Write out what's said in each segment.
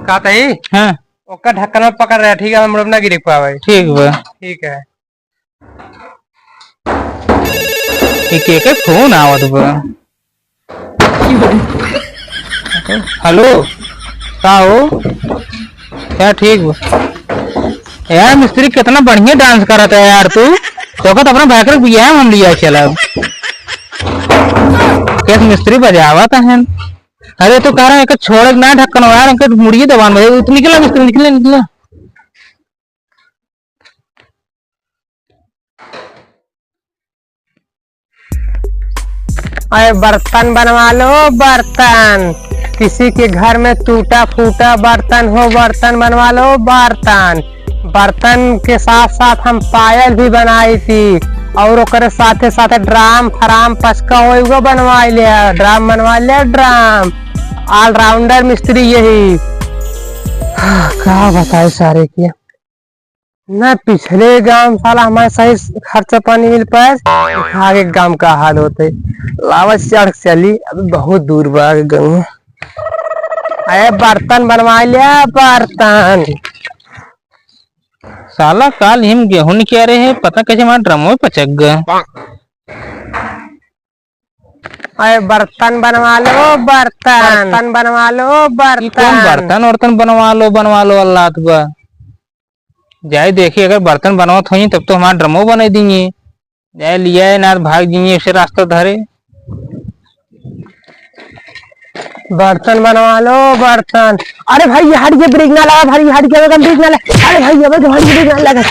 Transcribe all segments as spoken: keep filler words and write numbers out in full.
का तई? हाँ। ओकर ढक्कन में पकड़ रहे, ठीक है, हम लोग ना गिरे पावे। ठीक बा। ठीक है। ये के के फोन आवत बा? हेलो, का हो? क्या ठीक बा? यार मिस्त्री कितना बढ़िया डांस करत है यार तू। तो कहत अपना भाई के बियाह में हम लिया चला। कैसे मिस्त्री बजावत है? अरे तो कह रहा है कि छोड़ ना ढक्कन यार, इनके मुड़िए दबान में। तू निकला मिस्त्री, निकला, निकला। अरे बर्तन बनवा लो बर्तन, किसी के घर में टूटा फूटा बर्तन हो, बर्तन बनवा लो बर्तन। बर्तन के साथ साथ हम पायल भी बनाई थी, और ओकरे साथे साथे ड्राम फ्राम पचका होई वो बनवा लिया, ड्राम बनवा लिया, ड्राम। ऑलराउंडर मिस्त्री यही। का बताए सारे के। ना पिछले गांव साला हमारे सही खर्चा पानी मिल पाए, आगे गांव का हाल होते। लावा चढ़ चली, अभी बहुत दूर बा आगे गांव। अरे बर्तन बनवा लिया, बर्तन। साला काल हिम गेहूं निकारे है, पता कैसे हमारा ड्रमो पचक गया। अरे बर्तन बनवा लो, बर्तन। बर्तन बनवा लो, ई कौन बर्तन। बर्तन वर्तन बनवा लो, बनवा लो, अल्लाह बा। जाए देखी, अगर बर्तन बनवत होई, तब तो हमारा ड्रमो बने दीजिए। जाए लिया है ना, भाग दीजिए, ऐसे रास्ता धरे। बर्तन बनवा लो, बर्तन। अरे भाई, ये हट गया, ब्रेक ना लगा, भाई, ये हट गया, ब्रेक ना लगा। अरे भाई, ये हट गया, ब्रेक ना लगा।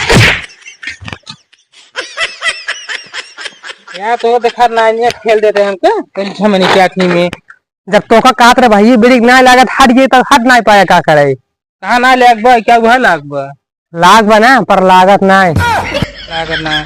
यार, तो देखा ना, ये खेल देते हैं हमको, कहीं झमनी क्या थी में। जब तोका कहत रहे भाई, ब्रेक ना लागत, हट गई, तब हट ना पाया, का करे? कहाँ ना लाग बा, क्या हुआ लाग बा? लाग बा ना, पर लागत ना है। लागत ना है।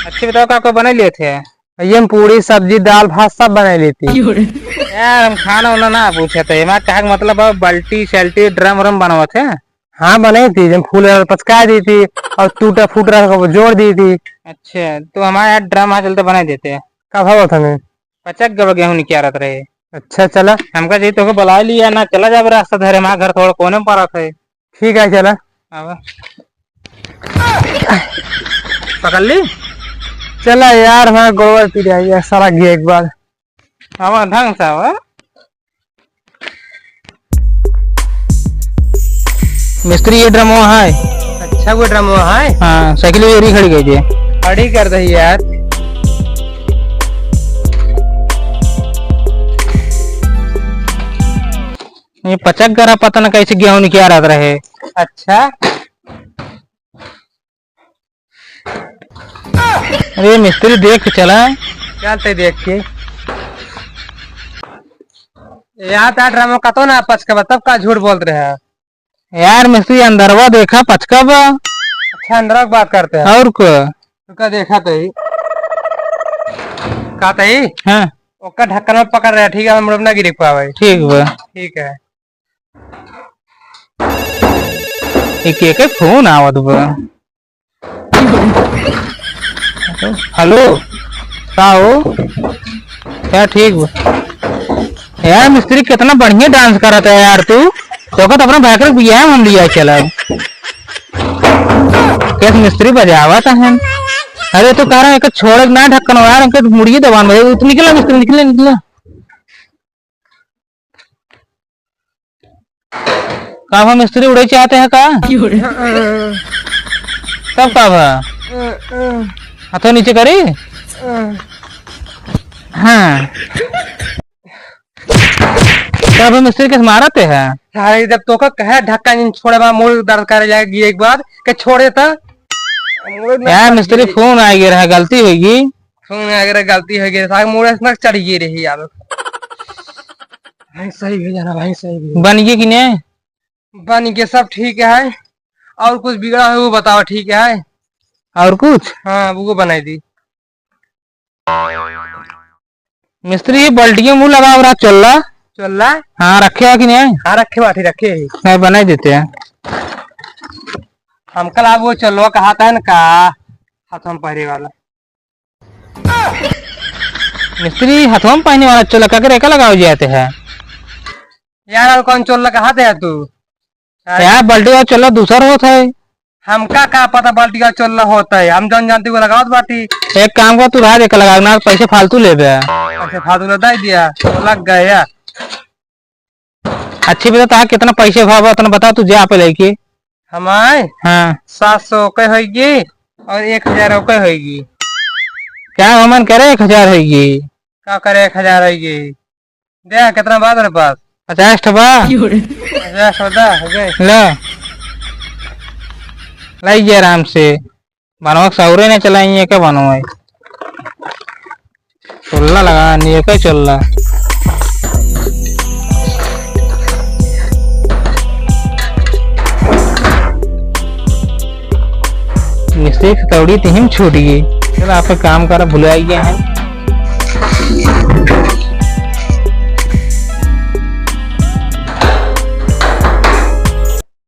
अच्छी बताओ, का का बना लिए थे? ये हम पूरी, सब्जी, दाल, भात सब बना लेती। यार, हम खाना वाना ना पूछे थे, हमारे कहा के मतलब है, बाल्टी, शल्टी, ड्रम व्रम बनवा थे। हाँ, बनाई थी, जब फूल रहा पचका दी थी और टूटा फूट रहा वो जोड़ दी थी। अच्छा, तो हमारे यहाँ ड्रम आ चलते बनाई देते। का भाव था मैं? पचक गवा गेहूं निकालत रहे। अच्छा, चला। हमका चाहिए तो बुला लिया ना, चला जाबे रास्ता धरे, हमारा घर थोड़ा कोने में पड़त है। ठीक है, चला। आवा। पकड़ ली? चला यार, हमारा गोड़वा पीट आई है, साला गिया एक बार। आवा, ढंग से आवा। मिस्त्री, ये ड्रमवा है। अच्छा, वो ड्रमवा है? हाँ, साइकिल भी यही खड़ी गई थी। खड़ी कर दे यार। ये पचक गरा, पता न कैसे गेहूं निकालत रहे। अच्छा। अरे मिस्त्री, देख के चला। क्या ते देख के? यार, ता ड्रमवा कतो ना पचका बा, तब का झूठ बोलत रहे? यार मिस्त्री, अंदरवा देखा, पचका बा। अच्छा, अंदरवा की बात करते हैं। और को? तो का देखा तई? का तई? हाँ। ओका ढक्कन में पकड़ रहे, ठीक है, हम लोग ना गिरे पावे। ठीक बा। ठीक है। एक, एक, एक फोन आवत बा। हेलो, का हो? क्या ठीक बा? यार मिस्त्री, कितना बढ़िया डांस करत है यार तू। तो कहत अपना भाई के बियाह में हम लिया चला। कैसे मिस्त्री बजावत है। अरे तो कह रहा है कि छोड़ ना ढक्कन यार, इनके मुड़िए दबान बजे। तू निकला मिस्त्री, निकला, निकला। का भा मिस्त्री, उड़े चाहते हैं का? क्यों रे? तब का भा? हाथों नीचे करी। हाँ। का भा मिस्त्री, कैसे मारते हैं? सारे जब तोका कहे ढक्का नहीं छोड़े बा, मूड़ दर्द करे लगी एक बार, के छोड़े त? मूड़ में यार फंस मिस्त्री, गई। फोन आ गया रहा, गलती होगी। सुन, अगर गलती हो गई, साग मुड़े से ना चढ़ गई रही यार। भाई सही भी जाना, भाई सही भी। बन गई कि नहीं? बन के सब ठीक है। और कुछ बिगड़ा है वो बताओ, ठीक है? और कुछ? हाँ, वो बनाई दी। मिस्त्री, ये बाल्टी में मुंह लगाओ रहा, चोल्ला। चोल्ला? हाँ, रखे है कि नहीं? हाँ, रखे बाटी, रखे है। नहीं, बनाई देते हैं। हम कल आप वो चोल्ला कहा था ना का, हाथों में पहरे वाला। मिस्त्री, हथवा में पहने वाला चोला का करे, का लगावे जाते हैं? यार, और कौन चोला कहा थे तू? अरे। यार, बल्टी का चोल्ला दूसर होत है। हमका का पता बल्टी का चोल्ला होत है, हम जौन जानती वो लगावत बाटी। एक काम कर, तू रहा दे के लगा, ना पैसे फालतू लेबे। अच्छा, फालतू ले दे दिया, तो लग गया। अच्छी बता, तहार कितना पैसे भाव बा, उतना बता, तू जा पे लेके। हमार हाँ। सात सौ ओके होइगी और एक हजार ओके होइगी। क्या हमन करे, एक हजार होइगी? का करे, एक हजार होइगी? दे, कितना बा तेरे पास? पचास ठो बा। पचास ठो दा, हो गए। ला। लाई गया आराम से। बनवा के सौरे ने चलाई है, का बनवा है? चोल्ला लगा, निये का चोल्ला। मिस्त्री के तौड़ी तिहिम छूट गई। चल, आप काम करा, भुला गया है।